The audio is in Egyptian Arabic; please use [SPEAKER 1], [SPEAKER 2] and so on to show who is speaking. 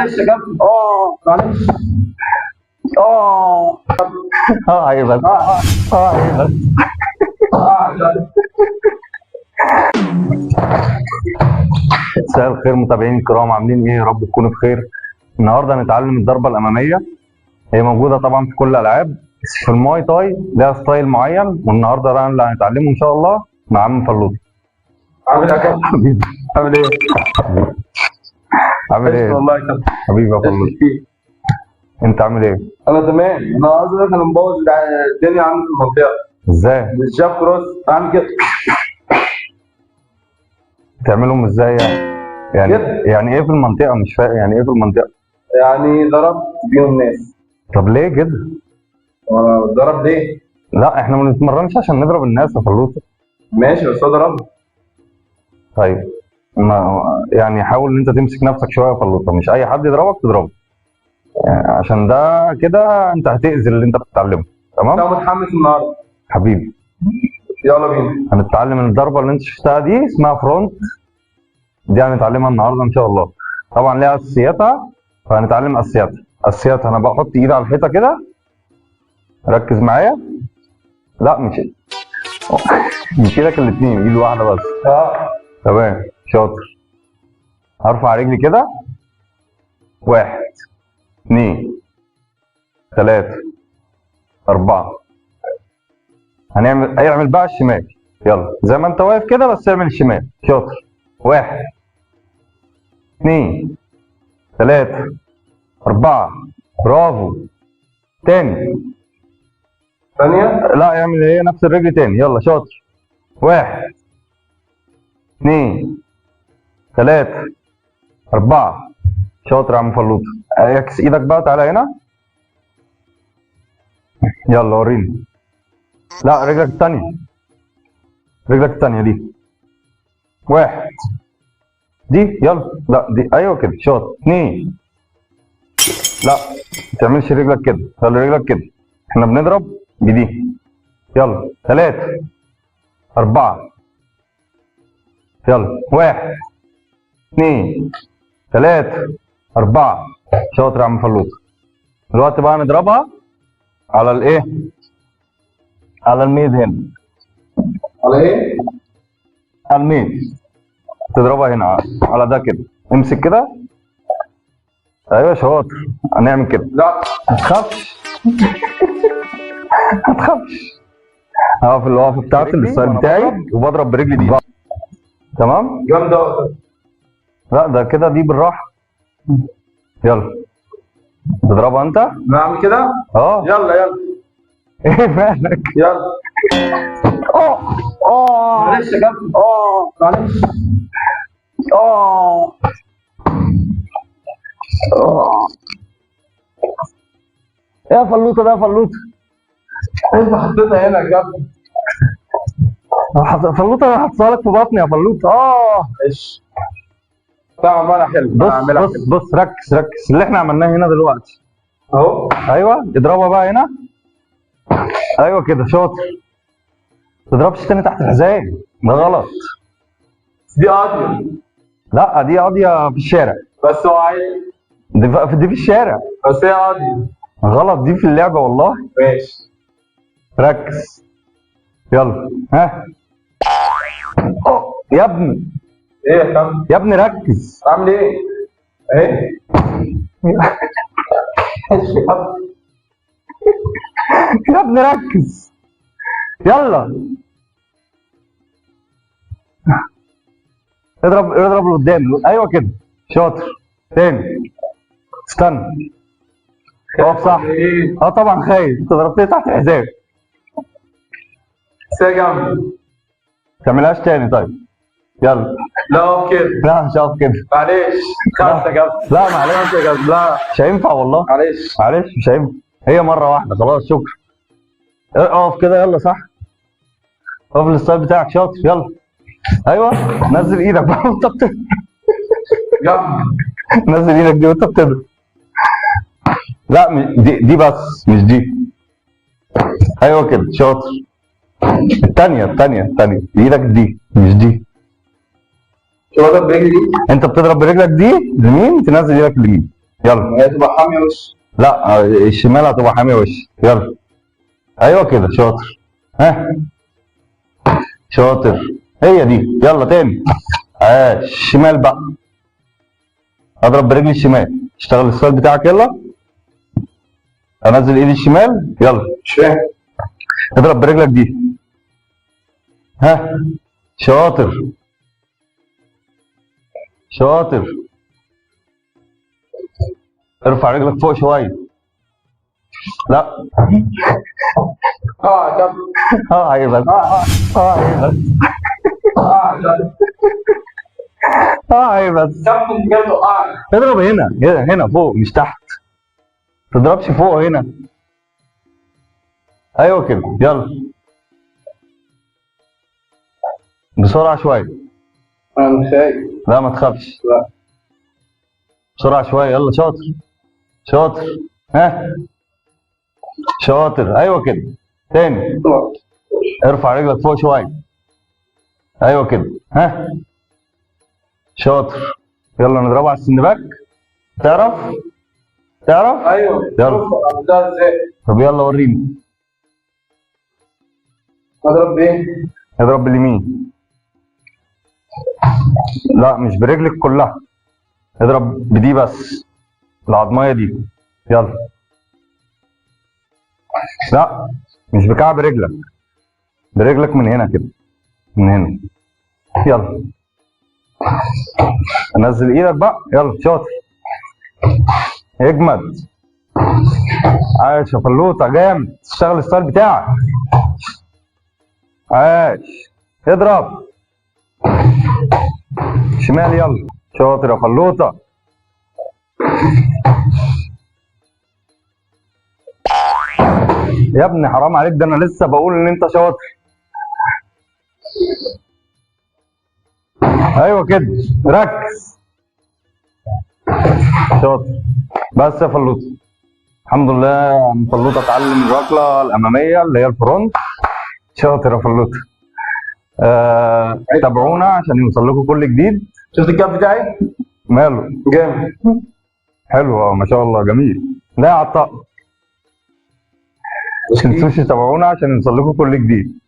[SPEAKER 1] معلش يا كابتن. معلش.
[SPEAKER 2] اه اه ايه بس؟ اه ايه بس؟ مساء الخير متابعين الكرام، عاملين ايه؟ يا رب تكونوا بخير. النهارده هنتعلم الضربة الامامية. هي موجودة طبعا في كل الالعاب، بس في الماي تاي لها style معين، والنهارده بقى اللي هنتعلمه ان شاء الله مع عم فلوطه.
[SPEAKER 1] عامل ايه يا كابتن؟
[SPEAKER 2] حبيبي،
[SPEAKER 1] عامل ايه؟
[SPEAKER 2] عامل ايه؟
[SPEAKER 1] والله يا كابتن
[SPEAKER 2] حبيبي يا فلوطه، انت عامل ايه؟
[SPEAKER 1] انا تمام. انا عاوز اقول لك انا مبوظ الدنيا عندي في المنطقة.
[SPEAKER 2] ازاي؟
[SPEAKER 1] بال jab cross عامل كده.
[SPEAKER 2] تعملهم ازاي يعني؟ يعني
[SPEAKER 1] كده.
[SPEAKER 2] يعني ايه في المنطقة؟ مش فاهم يعني ايه في المنطقة؟
[SPEAKER 1] يعني ضربت بيهم ناس.
[SPEAKER 2] طب ليه كده؟
[SPEAKER 1] وانا ضرب ليه؟
[SPEAKER 2] لا احنا ما بنتمرنش عشان نضرب الناس يا فلوطه.
[SPEAKER 1] ماشي بس هو ضربني.
[SPEAKER 2] طيب ما يعني حاول ان انت تمسك نفسك شوية يا فلوطه، مش اي حد يضربك تضربه، يعني عشان ده كده انت هتأذي اللي انت بتتعلمه. تمام؟
[SPEAKER 1] انا متحمس النهارده.
[SPEAKER 2] حبيبي
[SPEAKER 1] يلا بينا.
[SPEAKER 2] هنتعلم الضربة اللي انت شفتها دي، اسمها front، دي هنتعلمها النهارده ان شاء الله. طبعا ليها اساسياتها، فهنتعلم اساسياتها. اساسياتها انا بحط ايدي على الحيطة كده، ركز معايا. لا مش ايدك الاثنين، ايد واحدة بس. تمام شاطر. هرفع رجلي كده، 1 2 3 4. اعمل بقى الشمال، يلا زي ما انت واقف كده بس اعمل الشمال. شاطر. 1 2 3 4. برافو. تاني.
[SPEAKER 1] ثانية.
[SPEAKER 2] لا اعمل ايه، نفس الرجل تاني. يلا شاطر. 1 2 3 4. شاطر يا عم فلوطه. اعكس ايدك بقى، تعالى هنا. يلا وريني. لا رجلك التانية، رجلك التانية دي. 1 دي، يلا. لا دي، ايوه كده شاطر. 2. لا ما تعملش رجلك كده، خلي رجلك كده، احنا بنضرب بدي. يلا 3 4. يلا 1 2 3 4. شاطر يا عم فلوطه. دلوقتي بقى نضربها على الايه؟ على الميد هنا.
[SPEAKER 1] على ايه؟
[SPEAKER 2] على الميد. تضربها هنا على ده كده، امسك كده. ايوه شاطر. هنعمل كده.
[SPEAKER 1] لا
[SPEAKER 2] ما تخافش ما تخافش. هقف الوقفة بتاعتي ال style بتاعي وبضرب برجلي دي. تمام؟
[SPEAKER 1] جامدة.
[SPEAKER 2] لا ده كده دي بالراحة. يلا تضربها انت؟
[SPEAKER 1] انا اعمل كده؟
[SPEAKER 2] اه
[SPEAKER 1] يلا يلا.
[SPEAKER 2] ايه مالك؟
[SPEAKER 1] يلا.
[SPEAKER 2] اه
[SPEAKER 1] معلش يا كابتن. معلش.
[SPEAKER 2] اه اه يا فلوطه، ده يا فلوطه.
[SPEAKER 1] انت حطيتها هنا يا كابتن.
[SPEAKER 2] فلوطه انا حاططها لك في بطني يا فلوطه.
[SPEAKER 1] معلش. طعم حلو.
[SPEAKER 2] بص بص بص، ركز ركز اللي احنا عملناه هنا دلوقتي
[SPEAKER 1] اهو.
[SPEAKER 2] ايوه اضربها بقى هنا. ايوه كده شاطر. ما تضربش تاني تحت الحزام، ده غلط.
[SPEAKER 1] دي قاضيه.
[SPEAKER 2] لا دي قاضيه في الشارع.
[SPEAKER 1] بس هو عايز
[SPEAKER 2] دي في الشارع.
[SPEAKER 1] بس هي قاضيه
[SPEAKER 2] غلط، دي في اللعبة والله.
[SPEAKER 1] ماشي
[SPEAKER 2] ركز. يلا ها. يا ابني.
[SPEAKER 1] ايه يا كابتن؟
[SPEAKER 2] يا ابني ركز.
[SPEAKER 1] عامل ايه؟ اهي.
[SPEAKER 2] يا ابني ركز. يلا اضرب اضرب لقدام. ايوه كده شاطر. تاني. استنى. اقف صح. اه طبعا خايف، انت ضربتني تحت الحزام.
[SPEAKER 1] بس يا جامد.
[SPEAKER 2] ما تعملهاش تاني. طيب يلا.
[SPEAKER 1] لا اقف كده.
[SPEAKER 2] لا مش هقف كده.
[SPEAKER 1] معلش. خمسة يا كابتن.
[SPEAKER 2] لا معلش.
[SPEAKER 1] خمسة يا كابتن. لا
[SPEAKER 2] مش هينفع والله.
[SPEAKER 1] معلش
[SPEAKER 2] معلش مش هينفع، هي مرة واحدة خلاص. شكرا. اقف كده. يلا صح. اقف ال style بتاعك. شاطر. يلا. ايوه نزل ايدك بقى وانت بتضرب. نزل ايدك دي وانت بتضرب. لا دي بس مش دي. ايوه كده شاطر. الثانية الثانية الثانية، ايدك دي مش دي.
[SPEAKER 1] بضرب برجلي دي.
[SPEAKER 2] انت بتضرب برجلك دي اليمين، تنزل ايدك اليمين. يلا.
[SPEAKER 1] هي تبقى حامية وش.
[SPEAKER 2] لا الشمال هتبقى حامية وش. يلا. ايوه كده شاطر. ها شاطر، هي دي. يلا تاني. الشمال بقى، اضرب برجلي الشمال. اشتغل ال style بتاعك. يلا انزل ايدي الشمال. يلا.
[SPEAKER 1] مش فاهم.
[SPEAKER 2] اضرب برجلك دي. ها شاطر شاطر. ارفع رجلك فوق شوية. لا.
[SPEAKER 1] اه كمل.
[SPEAKER 2] عيب بس. عيب بس. عيب بس.
[SPEAKER 1] كمل بجد.
[SPEAKER 2] اضرب هنا هنا فوق مش تحت. ما تضربش فوق هنا. ايوه كده. يلا بسرعة شوية.
[SPEAKER 1] انا مش خايف.
[SPEAKER 2] لا ما تخافش.
[SPEAKER 1] لا
[SPEAKER 2] بسرعة شوية. يلا شاطر شاطر. ها شاطر. ايوه كده. تاني. ارفع رجلك فوق شوية. ايوه كده. ها شاطر. يلا نضربه على السندباك. تعرف؟ تعرف؟
[SPEAKER 1] ايوه.
[SPEAKER 2] يلا.
[SPEAKER 1] ده ازاي؟
[SPEAKER 2] طب يلا وريني.
[SPEAKER 1] اضرب بايه؟
[SPEAKER 2] اضرب باليمين. لا مش برجلك كلها، اضرب بدي بس، العظميه دي. يلا. لا مش بكعب رجلك، برجلك من هنا كده، من هنا. يلا نزل ايدك بقى. يلا شاطر. اجمد. عايش يا فلوطه، جامد. اشتغل ال style بتاعك. عاش. اضرب شمال. يلا شاطر يا فلوطه. يا ابني حرام عليك، ده انا لسه بقول ان انت شاطر. ايوه كده، ركز. شاطر بس يا فلوطه. الحمد لله فلوطه اتعلم الركله الامامية اللي هي ال front. شاطر يا فلوطه. تابعونا عشان يوصل لكم كل جديد.
[SPEAKER 1] شفت الكاب بتاعي؟
[SPEAKER 2] ماله؟
[SPEAKER 1] جامد.
[SPEAKER 2] حلو ما شاء الله، جميل. لا يا عطاء، ما تنسوش تتابعونا عشان يوصل لكم كل جديد.